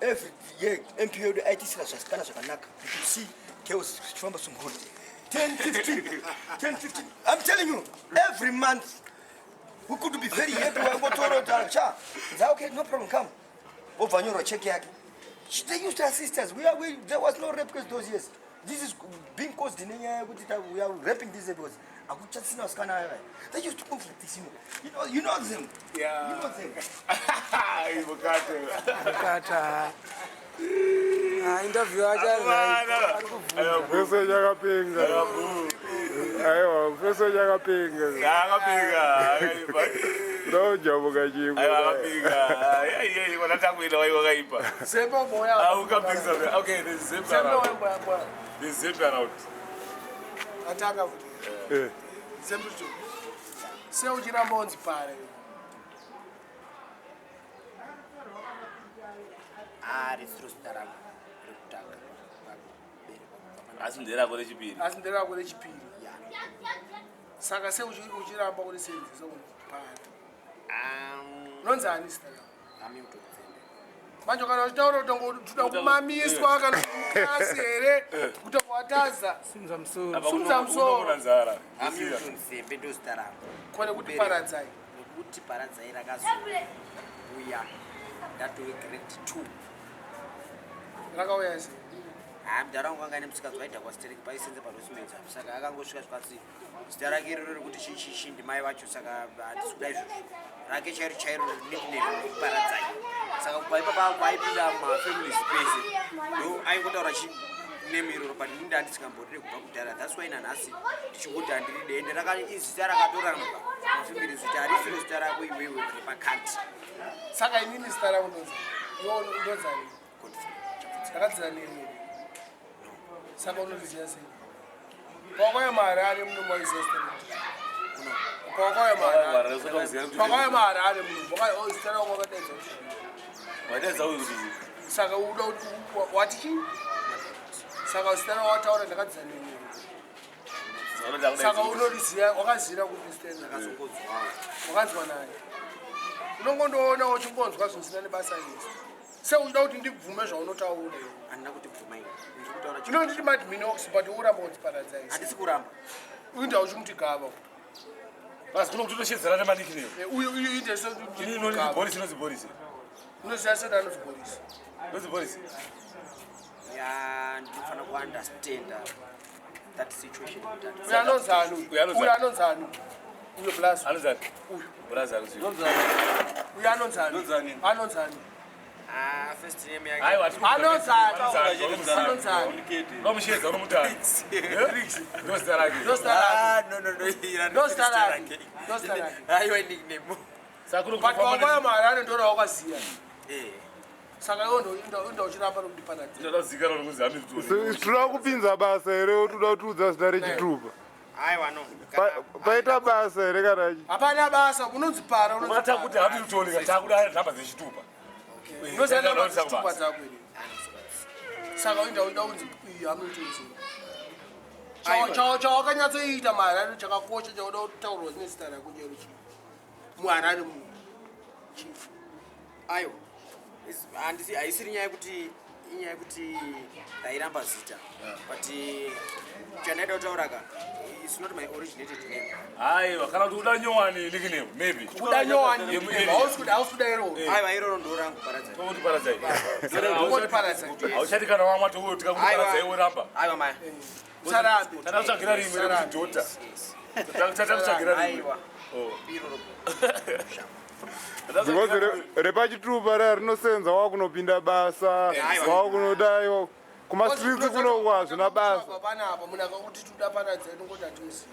Every year MP yedu aitisira zvasikana zvakanaka. You should see girls zvichifamba sungura. 10, 15, 10, 15. I'm telling you, every month we could be very happy wangotorota cha. Nza okay, no problem, come. Obva nyorwa check yake. They used to assist us. We are, we, there was no rape case those years. This is being caused nenyaya yekuti we are raping these because akuchasina vasikana vaya vaya. They used to move like this, you know. You know, you know them. Yeah. You know them. Mukata. Mukata. Ah, interview yacho ari kubvunza. Pese chakapenga. Aiwa, pese chakapenga. Akapenga. Ndojamuka chimwe. Aiwa akapenga. Yai yai wanatakuenda wai wakaipa. Zembe moya. Ah, ukapinza. Okay, there's zembe. Zembe moya moya. There's zembe around. Atanga futi. Eh. Zembe tu. Se uchiramba unzi pare. Ah, risiro zita rangu rekutanga. Asi nderako rechipiri. Asi nderako rechipiri. Saka se uchiramba kurisenzesa unzi pare. Unonzi ani zita rako? Hamilton Zembe. Manje kana uchitaura kuti toda kumamiswa kana kuti here kuti wataza. Simudza musoro. Simudza musoro. Nzara. Hamilton Zembe ndo zita rangu. Kone kuti paradzai. Nekuti paradzai rakazouya ndatove grade 2. Rakauya sei? Ah, mudhara wangu anga ane musikazwa aida kwaStereki paisenza paRosements apo saka akangosvika zvikanzi zita rake iroro rekuti chichichi ndimai vacho saka handisi kuda izvozvo rake chairo chairo nickname Paradzai saka kubva ipapa kwaipinda mumafamilies pese ndo aingotaura chi name iroro but ini ndandisingamborire kubva kudhara that's why nanhasi ndichingoti handiride ende izita rakatorambwa mafamilies kuti harisiro zita rako iwewe repakati Saka inini zita rangu ndonzi ndonzani? Godfrey Chapfudza. Rakadzira neni. Saka unoriziva sei? Pakauya maHarare muno maiziva zita rangu. Pakauya maHarare. Pakauya maHarare muno. Pakauya zita rangu wakadaidza kuti chii? Wadaidza uyu kuti Saka uda kuti wati chii? Saka zita rangu wataura ndakadzira neni. Saka unoriziva wakazira kuti zita rangu. Ndakazongonzwawo. Wakanzwa naye. Unongondoona uchingonzwa zvisina nebasa rese. Se uchida kuti ndibvume zvaunotaura iwe. Handina kuti bvuma iwe. Ndiri kutaura chi. Unonditi madminox but uramba uchiparadzai. Handisi kuramba. Uyu ndiye uchimuti gava. Basi kuno kutotoshedzera nemanikini. Uyu uyu inde so Ini inonzi Boris inonzi Boris. Unoziva sei anonzi Boris? Inonzi Boris. Ya ndinofanira ku understand that situation. Uyu anonzi ani? Uyu anonzi ani? Uyu plus. Anonzi ani? Uyu. Plus anonzi. Uyu anonzi ani? Anonzi ani? Ah, first name yake. Aiwa, Anonzi ani? Anonzi ani? Unomushedza unomuta. Ndo zita rake. Ndo zita rake. Ah, no no no. ira Ndo zita zita rake. Ndo zita rake. Aiwa nickname. Saka kuno But wakauya maHarare ndo rawakaziya. Eh. Saka iwe ndo uchiramba nokudiparadza. Ndinoda kuzikanwa nokunzi Hamilton. Toda kupinza basa here toda kutiudza zita rechitupa. Aiwa no. Paita basa here kana Hapana basa unonzi para unonzi. Mata kuti Hamilton ka takuda nhamba dzechitupa. Unoziva namba dzechitupa dzako here? Saka uinda uida unzi Hamilton Zembe. Chawakanyatsoita muHarare chakakosha chauda kutaurwa zvine zita rako chairo chii? MuHarare muno. Chii? Aiwa. Handisi haisiri nyaya yekuti inyaya yekuti ndairamba zita. But chandaida kutaura ka it's not my originated name. Aiwa kana kuti uda nyowani nickname maybe. Kuda nyowani hausi kuda hausi kuda iroro. Aiwa iroro ndo rangu Paradzai. Tokuti Paradzai. Tokuti Paradzai. Hauchati kana wamwa tokuti tikakuti Paradzai woramba. Aiwa maya. Usarambe. Tatakutsvagira rimwe rekuti dhota. Tatakutsvagira rimwe. Aiwa. Iroro. Because repachitupa raya rinosenza wakunopinda basa, wakunodai kumastreets kuno hazvina basa. Panapa munhu akakuti toda Paradzai tongoti hatimuzivi.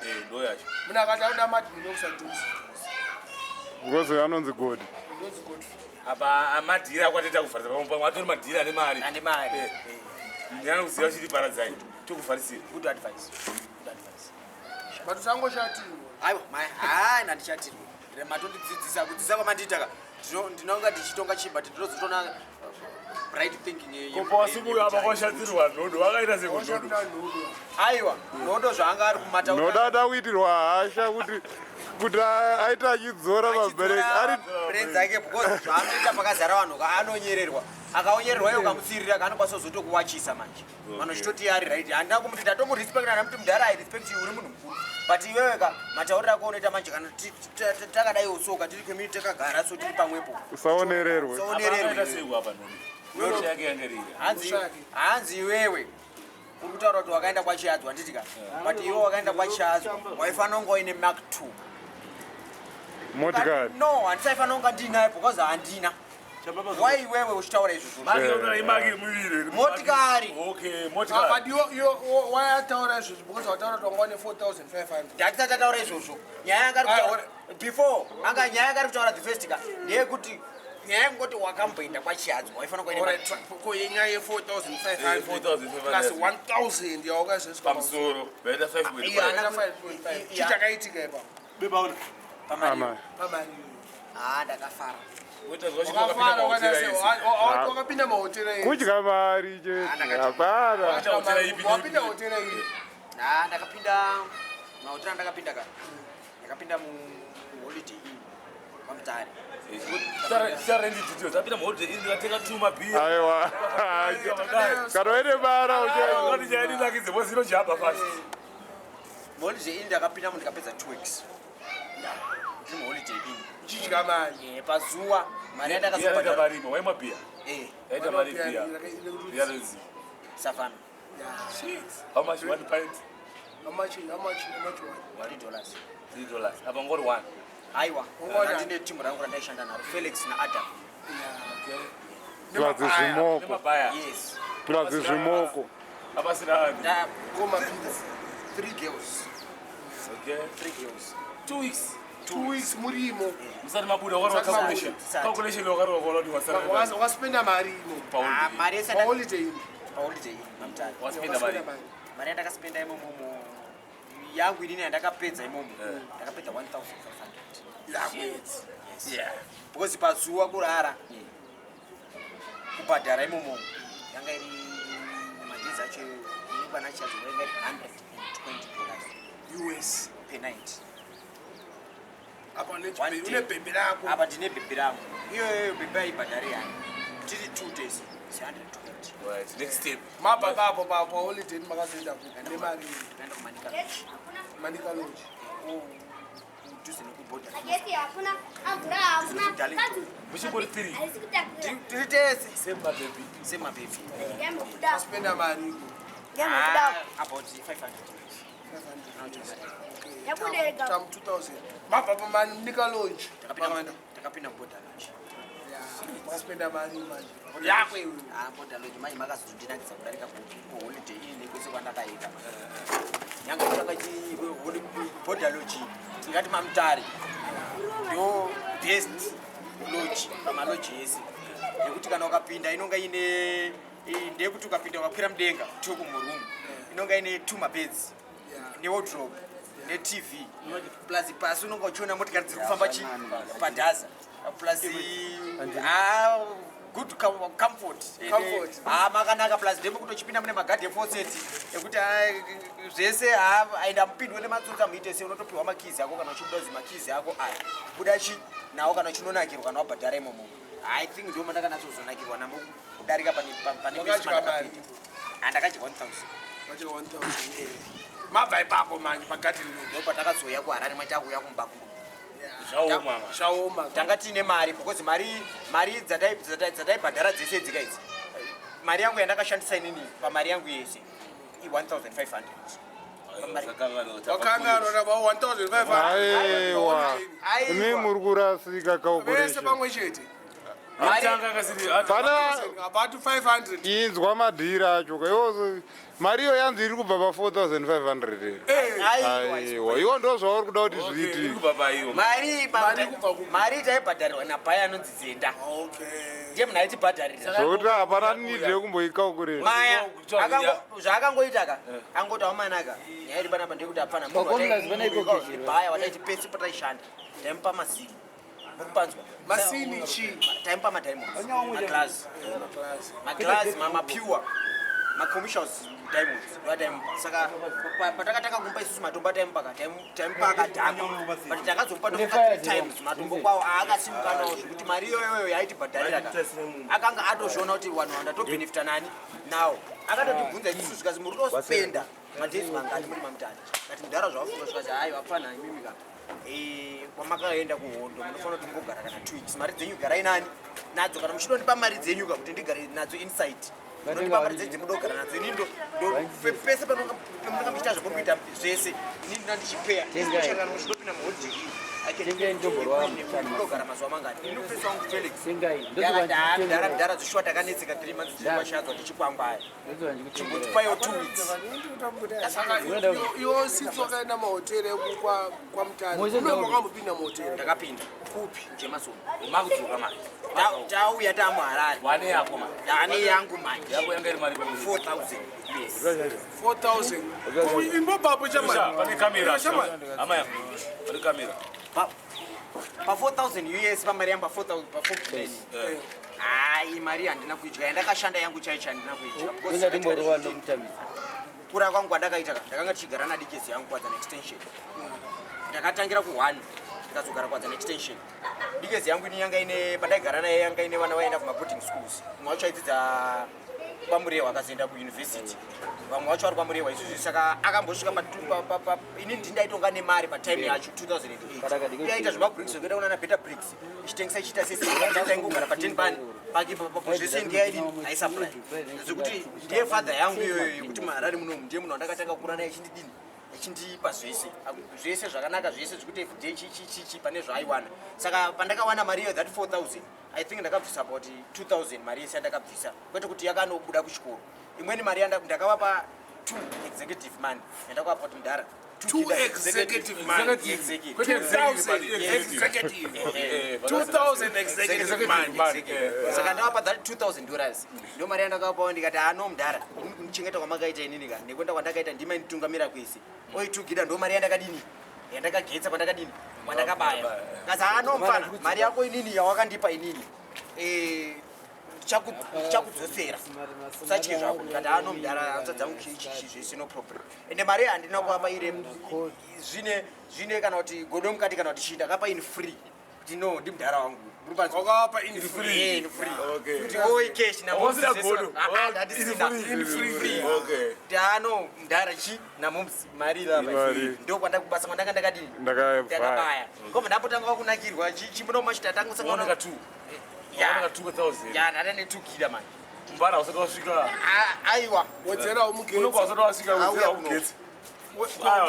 Eh, ndo yacho. Munhu akati anoda madminox hatimuzivi. Because anonzi God. Ndonzi Godfrey. Apa amadhiri akwatoita kuvharisa pamwe pamwe atori madhiri ane mari. Ane mari. Eh. Ndiyani kuziva chiti Paradzai tokuvharisira. Good advice. Good advice. But usangoshatirwa. Aiwa maya. Hai nandishatirwa. Matondidzidzisa kudzidzisa kwamandiita ka. Ndinonga ndichitonga chii but ndinozotoona Bright thinking Kopa wasiku apa kwashatirwa nhodo vakaita sekunhodo. Aiwa, nhodo zvaanga ari kumata. Nhodo ada kuitirwa hasha kuti kuti aite achidzora mabereki ari brain dzake because zvaanoita pakazara vanhu ka anonyererwa. Akaonyererwa iye ukamutsiirira ka anokwanisa kuzotokuwachisa manje. Vanhu chitoti ari right. Handina kumuti ndatomu-respecta ndamuti mudhara I respect you uri munhu mukuru. But iwewe ka matauriro ako unoita manje kana takadai so ka tiri community takagara so tiri pamwepo. Usaonererwe. Usaonererwe. Akaita sei apa nhodo? Nhodo yake yanga iri. Hanzi hanzi iwewe uri kutaura kuti wakaenda kwaChiadzwa handiti ka? But iwe wakaenda kwaChiadzwa waifanira kunge uine Mark 2. Motikari. No, handisaifanira kunge ndinayo because handina. Why iwewe uchitaura izvozvo? Maki yotora imaki miviri. Motikari. Okay, Ah, motikari. but iwe wayataura izvozvo because wataura kuti wanga une 4500. Ndakati tataura izvozvo. Nyaya yanga iri kutaura before anga nyaya yanga iri kutaura the first ka ndeyekuti nyaya yekungoti wakamboenda kwaChiadzwa waifanira kuenda Alright, ko yenyaya ye-4500 Eh, 4,500. plus 1000 yawakazoiswa Pamusoro. Vaita 5.5. Iya. 5.5. Chii chakaitika ipapo? Amai. Pamari iyoyo. Ah, ndakafara. Woita zuva chino Wakafara wakapinda wakaita mahotera sei? ese. Wakapinda mahotera ese. Kudya mari chete. Hapana. Wakapinda hotera ipi? Wapinda hotera ipi? Ah, ndakapinda mahotera ndakapinda ka. Ndakapinda mu Holiday Inn kwaMutare. Charendi details. Apinda muholiday inn ndikatenga 2 mabhiya. Aiwa. Kana uine bara ucha. Ngati chaidinakidze bosi inojamba fast. Holiday Inn ndakapinda mu ndikapedza 2 weeks. Ndiri mu Holiday Inn. Uchidya mari. Eh, pazuva mari Yaita yandakazobhadhara. mari imwe, waimwa bhiya. Eh, Yaita mari bhiya. Yarenzi. Savannah. How much one pint? How much, how much, how much one? $3. $3. Apa ngori one. Aiwa, Ungona. ndine timu rangu randaishanda naro, Felix naAdam. Plus zvimoko. Nemabhaya. Yes. Plus zvimoko. Apa sina ani. Nda Go mapinda. 3 girls. Okay. 3 girls. 2 weeks. 2 weeks murimo. Musati mabuda wakarwa Musati calculation. mabuda. Calculation wakarwa kuona kuti wasara. Wakaspenda mari imo. Ah, mari yese Pa holiday inn. Pa Holiday Inn maMutare. Waspenda mari. Mari yandakaspenda imomo yangu inini yandakapedza imomo ndakapedza 1500. Yeah. Because pazuva kurara kubhadhara imomo yanga iri madhezi acho inokwana chacho yanga iri $120 US. per night. Apa One une day. bhebhi rako. Apa ndine bhebhi rangu. Iyoyo bhebhi aibhadhari yani. Tiri 2 days it's 120. Right, next step. Mabva papo pa holiday inn makazoenda kupi nemari iyi? Ndakaenda kuManica Lodge. Manica Lodge. Kudhuze nekubhodha. Muchingori 3. Tiri tese Same mabhebhi. semabhebhi. Spenda mari iko. Ah, about 500. Tam 2000. Mabva pa Manica Lodge. Makaenda. Takapinda muBorder Lodge. Yeah. Makaspenda mari manje. Yako iwe. Ah, Border Lodge manje makazondinakidza kudarika kuholiday inn nekwese kwandakaenda. Yanga kutanga Border Lodge tingati maMutare ndo best lodge pamaloji ese nekuti kana ukapinda inonga ine ndeyekuti ukapinda ukakwira mudenga toku muroom inonga ine 2 mabeds newardrobe neTV plus pasi unonga uchiona motikari dziri kufamba chi padhaza plus ah, good comfort. Comfort. Ah, makanaka plus ndemekutochipinda mune magadhi efaucet ekuti ah, zvese ah, aenda mupindwe nematsotsi amuite sei unotopiwa makizi ako kana uchibuda uzi makizi ako aya buda chi nawo kana uchinonakirwa kana wabhadhara imomo. I think ndo mandakanatsozonakirwa namo kudarika pane pane pese Wakadya mari. pandakapinda. Handakadya 1000. Wakadya 1000. Mabva ipapo manje pagarden lodge. Ndo patakazouya kuHarare manje takuuya kumba kuno. Zvaoma. Zvaoma. Tanga tiine mari because mari dzataibhadhara dzese dzika idzi mari yangu yandakashandisa inini pamari yangu yese i1500. Wakanganwa naba 1500. Aiwa. Aiwa. Imi muri kurasika Vese calculation. pamwe chete. Atanga kasiri. Pana About 500. inzwa madhiri acho ka iwo mari iyo yanzi iri kubva pa4500 here? Aiwa. Aiwa, iwo ndo zvauri kuda kuti zviitike. Kubva paiwo. Mari Mari kubva kupi? mari taibhadharirwa nabhaya anonzi Zenda. Okay. Ndiye munhu aitibhadharira. Zvokuti hapana need yekumboicalculate. Maya zvaakangoita ka angoti amanaka nyaya iri panapa ndeyekuti hapana Pakomulazi pana iko bhaya wataiti pese pataishanda taimupa mazimu. Mukupanzwa. Masini chii? Taimupa madiamonds, maglass, maglass, mapure, macommercials diamonds ndoataimupa. Saka patakatanga kumupa isusu matombo ataimupa ka, taimupa akadhakwa, but takazomupa tomupa three times matombo kwawo aakasimuka nawo, zvekuti mari iyoyoyo yaitibhadharira ka, akanga atozviona kuti vanhu vandatobhenefita nani nawo. Akatotibvunza isusu zvikazi, "Muri kutospenda madays mangani muri mamutare?" Kati, "Mudhara, zvavafunga." Zvikazi, "Hayi, vapfana imimi ka, kwamakaenda kuhondo munofanira kuti mumbogara kana 2 weeks. Mari dzenyu garai nani nadzo. Kana muchidondipa mari dzenyu ka, kuti ndigare nadzo inside, munondipa mari dzenyu dzemudogara nadzo. Ini pese pamunonga muchiita zvamuri kuita zvese, ini ndina ndichipeya. Kana muchidopinda muhodhi, munogara mazuva mangani?" Ini mufesi wangu Felix yakati, "Ah, mudhara, mudhara, zvishuwa takanetseka 3 months tiri kwashadzwa tichikwangwaya, chimbotipaiwo 2 weeks." Saka iwo since wakaenda mahoteri kwamutare, uno makambopinda muhoteri? Ndakapinda. Kupi? Jemason. Makudzoka manje. Tauya tamuHarare. Wane yako manje. Ane yangu manje. Yako yanga iri mari? 4000 yes. 4000 imbobapo. Sha, pane kamera. Shamani. Hama yangu, pane kamera. Pa 4000 US, pamari yangu, pa 4000, pa 4. Hayi, mari handina kuidya yandakashanda yangu chaicho, handina kuidya because kura kwangu kwandakaita ka, ndakanga tichigara nadikezi yangu Kwadzana Extension. Ndakatangira ku1, ndikazogara Kwadzana Extension. Dikezi yangu ini yanga ine, pandaigara naye yanga ine vana vaenda kumaboarding schools. Mumwe wacho aidzidza kwaMurewa, akazoenda kuyunivhesity. Vamwe vacho vari kwaMurewa isusu. Saka akambosvika ini ndindaitonga nemari patime yacho 2008, iyaita zvemabricks zvekuenda kunana Better Bricks, ichitengesa, ichiita sesetaingogara pa10 pani pake papo zvese. Ndiyaidini, aisupply zvekuti ndiye father yangu iyoyo yekuti muHarare munomu ndiye munhu wandakatanga kukura naye, achindidini, achindipa zvese zvese zvakanaka, zvese zvekuti everyday chichichichi pane zvaaiwana. Saka pandakawana mari iyo, that 4000, I think ndakabvisa about 2000. Mari yese yandakabvisa, kwete kuti yakanobuda kuchikoro, imweni mari ndakavapa two executive money yandakavapa kuti, "Mudhara." Two executive money. Executive. Kwete executive, but 2000 executive. Executive. 2000 2000 executive money. Money. Saka ndavapa that $2000, ndo mari yandakavapawo. Ndikati, "Ano mudhara, ini kundichengeta kwamakaita inini ka, nekuenda kwandakaita, ndima inditungamira kwese, oitugida, ndo mari yandakadini, yandakagetsa, kwandakadini, kwandakabaya." Kazi, "Ano mfana, mari yako inini yawakandipa inini, ndichakudzosera, usatye zvako." Ndikati, "Ano mudhara, hanza dzangu chichi zvese, no problem." Ende mari handina kuapa ire zvine kana kuti godo mukati kana kuti chii. Ndakapa in free kuti no, ndimudhara wangu. Wakavapa in free. Eh, in free. Okay. Kuti oi cash na Wasina mom's godo. Ah, ah, ndandisina. In free. In free. Okay. Kuti ano mudhara, chi namoms mari lava. Mari. Ndo kwanda kubasa kwandanga ndakadini, Ndakabva. ndakabaya kobva ndambotanga kunakirwa chimuno machita tanga. Waoneka two. Waoneka 2000. Ya, ndata netukira manje. Mbara usati wasvika. Ah, aiwa. Wedzerawo mugetsi. Unobva usati wasvika, wedzera Auya kuno. mugetsi.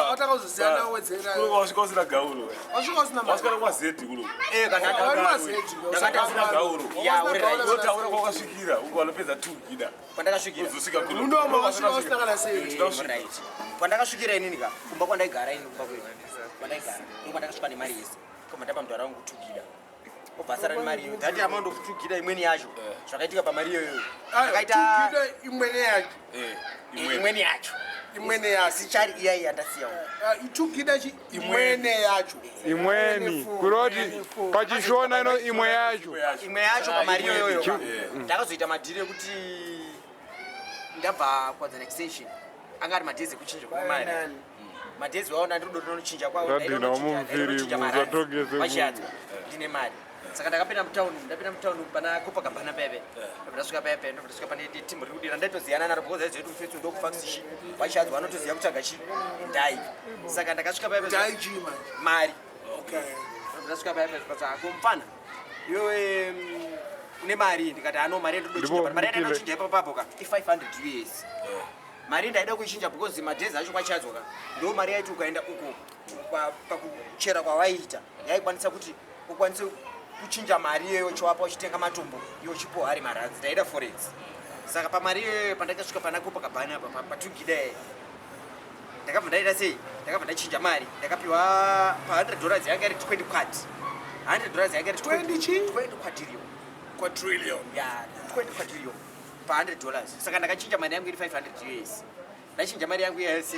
Watakazosiyana, wedzera. Unobva wasvika usina gauro. Wasvika usina mari. Wasvika kwazedi kuno. Eh, kana Wari wazedi. Usina gauro. Ya, uri right. Wotaura kwawakasvikira, uko wanopedza 2 gida. Kwandakasvikira. Uzosvika kuno. Munoma wasvika usina kana sei. Eh, right. Kwandakasvikira inini ka, kumba kwandaigara ini, kumba kwedu kwandaigara, ndo kwandakasvika nemari yese. Kobva ndapa mudhara wangu 2 gida, obva asara nemari iyoyo, that amount of 2 gida imweni yacho. Zvakaitika pamari iyoyo, ndakaita Tugida imwene yacho. Eh, imweni yacho. Imwene yacho. Sichari iya yandasiyawo. 2 gida chi imwene yacho. Imweni, kureva kuti pachishona ino imwe yacho. Imwe yacho pamari iyoyoyo. Eh. Ndakazoita madhiri ekuti ndabva Kwadzana Extension, anga ari madhezi ekuchinja kwemari, madhezi waona ndinodonochinja. Ndadhina mumufirimu, usatongese. Kwachiyadzwa ndine mari. Saka ndakapinda mutauni, ndapinda mutauni pana Copacabana pepe. Ndobva ndasvika pepe, ndobva ndasvika pane timu riri kudira, ndaitoziyana naro because aiziva kuti mufetsi ndokufakisi chi, vachiyadzwa vanotoziva kutsvaga chi ndai. Saka ndakasvika pepe. Dai chii manje? Mari. Okay. Ndasvika pepe, zvikati, "Komfana iwewe, une mari?" Ndikati, "Ano mari yandodochinja." Ndipo Mari yandinochinja ipapapo ka i500 US. Mari ndaida kuichinja because madhezi acho kwachadzwa ka, ndo mari yaiti ukaenda uko pakuchera kwawaiita, yaikwanisa kuti ukwanise kuchinja mari iyoyo, chiwapa uchitenga matombo, iwo chipohwa ari maranzi. Ndaida forex. Saka pamari iyoyo, pandakasvika pana Copacabana apa patugida, ndakabva ndaita sei? Ndakabva ndachinja mari, ndakapiwa pa$100 yanga iri 20 quad, $100 yanga iri 20 chi? 20 quadrillion. Quadrillion. Ya, 20 quadrillion pa$100. Saka ndakachinja mari yangu iri 500 US. Ndachinja mari yangu yese.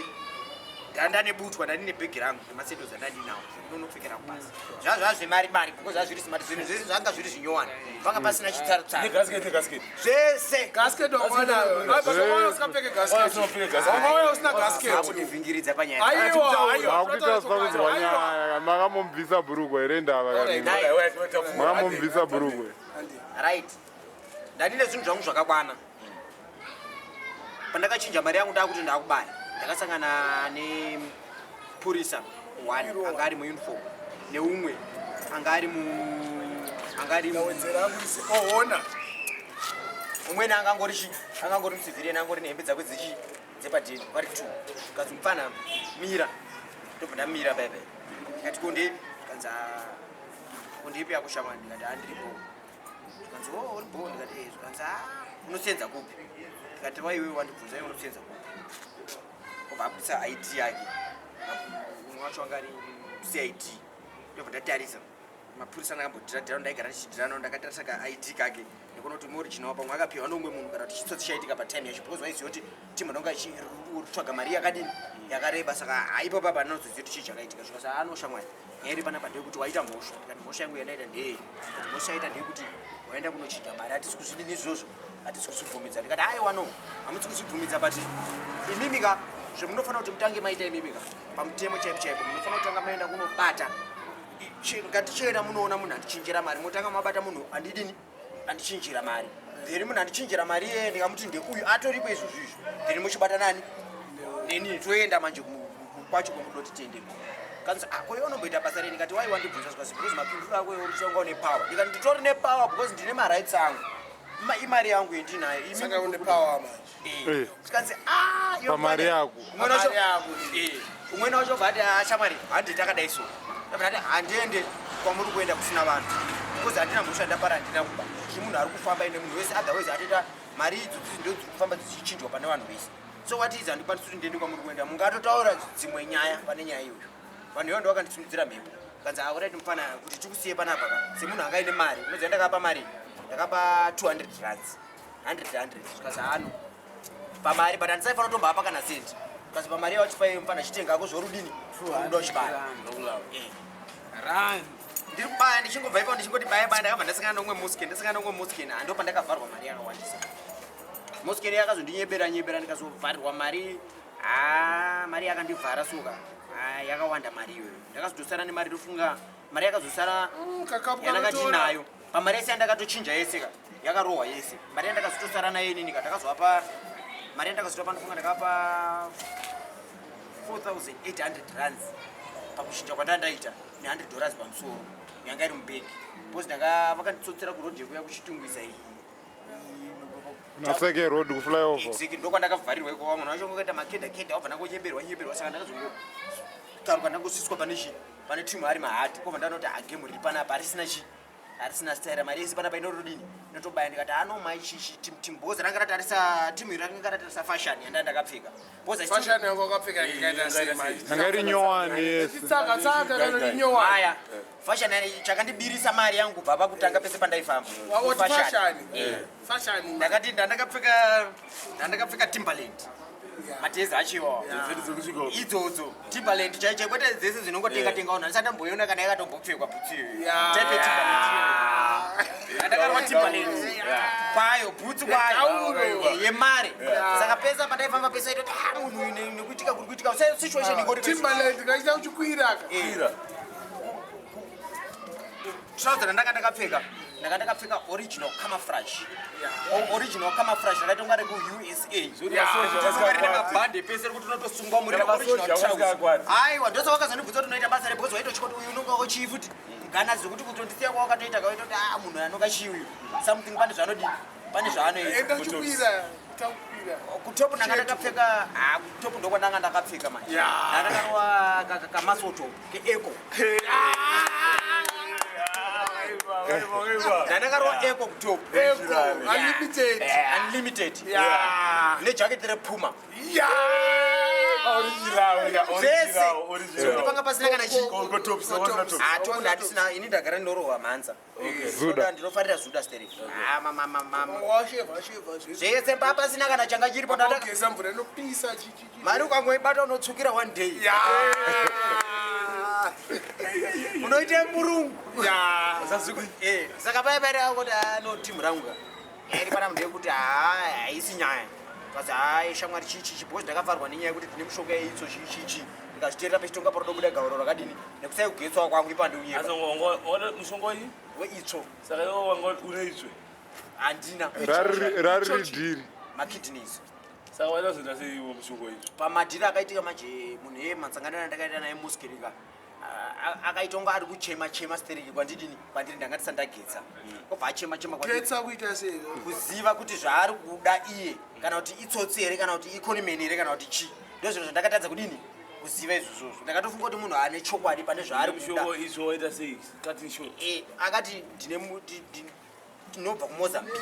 Ndanda nebutwa, ndandine bhegi rangu nemasendos andandinawo ndinonopfekera kubasa. Zvazva zvemari mari because zvazviri smart, zvinhu zvese zvanga zviri zvinyowani, panga pasina chitsarutsaro. Negasket, negasket. Zvese. Gasket wakwanayo. Wakauya usingapfeke gasket. Usingapfeke gasket. Wakauya usina gasket. Akundivhingiridza panyaya. Aiwa, aiwa. Makuita sakudzwa nyaya, makamubvisa bhurugwa here ndava kanini? Nai. Makamubvisa bhurugwa. Right, ndandine zvinhu zvangu zvakakwana. Pandakachinja mari yangu, ndakuti ndakubaya, ndakasangana nepurisa one anga ari muuniform neumwe anga ari mu anga ari Wedzera yangu isi ohona. Umweni angangori chi angangori mucivilian, angori nehembe dzakwe dzechi dzepadheni, vari two. Kanzi, "Mufana, mira." Ndobva ndamira paipai. Ndikati, "Kondepi?" Kanzi, "Ah, kondepi yako shamwani?" Ndikati, "Handiripo." Kanzi, "O, uri bo?" Ndikati, "Eh." Kanzi, "Ah, unosenza kupi?" Ndikati, "Waiwe wandibvunza iwe, unosenza kupi?" Obva abudisa ID yake. Umwe wacho anga ari CID. Ndobva ndatarisa mapurisa ndakambodhiradhira, ndaigara ndichidhirana. Ndakatarisa ka ID kake ndikuona kuti muoriginal, pamwe akapiwa noumwe munhu kana kuti chitsotsi chaitika patime yacho, because waiziva kuti timu inonga ichitsvaga mari yakadini, yakareba. Saka haipo papa anozoziva kuti chii chakaitika. Zvikasa anoshamwari, nyaya iri panapa ndeyekuti waita mhosva. Ndikati, "Mhosva yangu yandaita ndeyei?" Ndikati, "Mhosva yaita ndeyekuti waenda kunochinja mari. Hatisi kuzvidini izvozvo, hatisi kuzvibvumidza." Ndikati, "Aiwa, no, hamusi kuzvibvumidza, but imimi ka zvemunofanira kuti mutange maita imimi ka pamutemo chaipo chaipo, munofanira kutanga maenda kunobata ngatichienda munoona munhu andichinjira mari, motanga mabata munhu andidini, andichinjira mari. Then munhu andichinjira mari iyeye ndikamuti ndeuyu atoripo izvozvo izvo, then muchibata nani neni, toenda manje kwacho kwamudoti tiendeko." Kanzi, "Ako iwe unomboita basa rei?" Ndikati, "Wai wandibvunza?" Zvikasi, "Because mapinduro ako iwe urichonga une power." Ndikati, "Nditori nepower because ndine marights angu. Imari yangu yendinayo." Saka une power manje. Eh. Zvikanzi, "Ah, iwe Pamari mwana." yako. Umweni wacho Pamari yako. Eh, umweni wacho bva ati, "Ah, shamwari, handi takadai so." Ndabva ndati, "Handiende kwamuri kuenda kusina vanhu because handina mhosva ndapara, handina kuba. Ndiri munhu ari kufamba ine munhu wese, otherwise atoita mari idzodzi ndo dziri kufamba dzichichinjwa pane vanhu vese. So what is, handikwanisi kuti ndiende kwamuri kuenda. Mungatotaura dzimwe nyaya pane nyaya iyoyo." Vanhu ivo ndo vakandisimudzira mhepo. Kanzi, "Auraiti mufana, kuti tikusiye panapa ka semunhu anga aine mari." Unoziva ndakapa mari? Ndakapa 200 rands, 100 100. Zvikanzi, "Hano pamari, but handisaifanira kutombapa kana sendi." Kasi pamari yawachipa iyo, mufana, chitengako zvorudini unoda uchibaya. Rand. Ndiri kubaya, ndichingobva ipapo ndichingoti baya baya, ndakabva ndasangana noumwe musken, ndasangana noumwe musken, hando pandakavharwa mari yakawandisa. Musken yakazondinyebera nyebera, ndikazovharirwa mari. Ha, mari yakandivhara suka. Ha, yakawanda mari iyoyo. Ndakazotosara nemari, ndofunga mari yakazosara Kakapu yandakati kanotora. nayo pamari yese yandakatochinja yese ka, yakarohwa yese mari yandakazotosara nayo inini ka. Ndakazovapa mari yandakazotopa, ndofunga ndakapa 4800 rands pakuchinja kwandandaita ne$100 pamusoro yanga iri mubhegi, because ndanga vakanditsotsera kurodhi yekuya kuChitungwiza iyi. Naseke Road, kuflyover. Exactly, ndokwandakavharirwa iko. Vamwe vacho vakaita makeda keda, wabva ndangonyeberwa nyeberwa. Saka ndakazongotaruka, ndangosiswa pane chi pane timu ari mahati, kobva ndanoti hagemu riri panapa harisina chi harisina staira, mari yese panapa inotodini, inotobaya. Ndikati, "Ano mai chichi timu timu," because ranga ratarisa timu iri, ranga ratarisa fashion yanda ndakapfeka because Fashion yangu wakapfeka yakaita sei manje? Yanga iri nyowani yese. Tsaka tsaka kana kuti nyowani. Aya fashion chakandibirisa mari yangu kubva pakutanga pese pandaifamba. Wati Fashion. fashion. Fashion. Ndakati ndandakapfeka Timberland, matezi acho iwawo, idzodzo Timberland chai chai, kwete dzese dzinongotenga tenga vanhu. Handisati ndamboiona kana yakatombopfekwa bhutsu iyoyo. Type yeTimberland iyoyo yandakarwa, Timberland kwayo, bhutsu kwayo. Gauro. Yemari. Saka pesa pandaifamba pesa itoti, "Ah, munhu uyu nekuitika kuri kuitika situation ingori." Timberland kaita uchikwira ka. Trouser randanga ndakapfeka, ndanga ndakapfeka original camouflage. Original camouflage rakaita kunga rekuUSA, rine mabhande pese rekuti unotosungwa muri Kana original masoja trouser. vasingakwati. Aiwa, ndosawakazondibvunza kuti unoita basa repo, waitotya kuti uyu unonga uchii futi gana zvekuti kutondisiya kwawakatoita kawaitoti, "Ah, munhu anoka chii uyu?" Something pane zvaanodini, pane zvaanoita. Enda uchikwira. Utakwira. Kutopu ndanga ndakapfeka, ah, kutopu ndokwandanga ndakapfeka manje. Ndakakarwa kamasoto keeko, ndandakarwa eko kutopu. Eko unlimited. Unlimited. Nejaketi rePuma. Zvese zvekuti panga pasina kana chii. Atoona hatisina, ini ndagara ndinorohwa mhanza. Zuda. Ndinofarira zuda stereki. Ah, mama mama. Washeva sheva zvese. Zvese pa pasina kana changa chiripo ndata. Geza mvura inopisa chi chi chi. Mari ukangoibata unotsvukira one day. Ya. Unoite murungu. Ya. Eh, saka paya paya kuti ano team rangu ka. Iri pana munhu yekuti haa haisi nyaya. Kazi hayi shamwari chi chi chi because ndakavharwa nenyaya yekuti ndine mishonga yeitso chi chi chi. Ndikazviteerera pechitonga parodobuda gauro rakadini nekusai kugetsawo kwangu ipande uye. Mushonga iyi Weitsvo saka iwe wanga une itswe handina. Rariri dhiri. Makidneys. Saka waida kuzoita sei iwe mushonga iyi? Pamadhiri akaitika manje munhu iye matsanganiro andakaita naye muskirika akaita kunge ari kuchema chema stereki kwandidini kwandiri ndanga ndisati ndagetsa obva achema chema kwandiri. Getsa kuita sei? Kuziva kuti zvaari kuda iye kana kuti itsotsi here kana kuti iconman here kana kuti chii, ndozvinhu zvandakatadza kudini kuziva izvozvozvo. Ndakatofunga kuti munhu ane chokwadi pane zvaari kuda. Mushonga itswe waita sei? Cutting short. Akati ndine tinobva kuMozambique,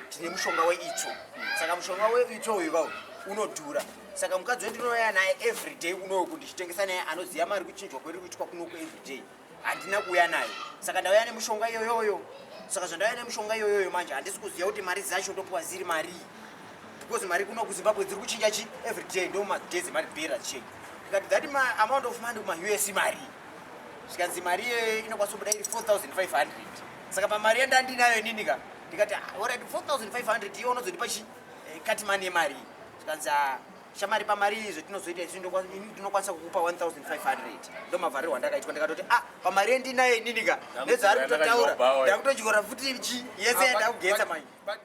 tine mushonga weitsvo. Saka mushonga weitsvo uyu kawo unodhura, saka mukadzi wendinouya naye everyday kunoku ndichitengesa naye anoziva mari kuchinjwa kweri kuitwa kunoku everyday, handina kuuya naye. Saka ndauya nemishonga iyoyoyo. Saka zvandauya nemishonga iyoyoyo manje handisi kuziva kuti mari dzacho ndopiwa ziri marii, because mari kuno kuZimbabwe dziri kuchinja chi everyday, ndo madays emari bhera change. Ndikati that amount of money kumaUS mari? Zvikanzi mari iyoyo inokwanisa kubuda iri 4500. Saka pamari yandandinayo inini ka ndikati, "Ah, alright, 4500 iyo unozondipa chi kati mani yemari?" Zvikanzi, "Ah, shamari, pamari iyi zvetinozoita isu ini ndinokwanisa kukupa 1500." Ndo mavharirwo andakaitwa. Ndikatoti, ah, pamari yendinayo inini ka nezvaari kutotaura ndakutotyora futi chi yese yandakugetsa manje. But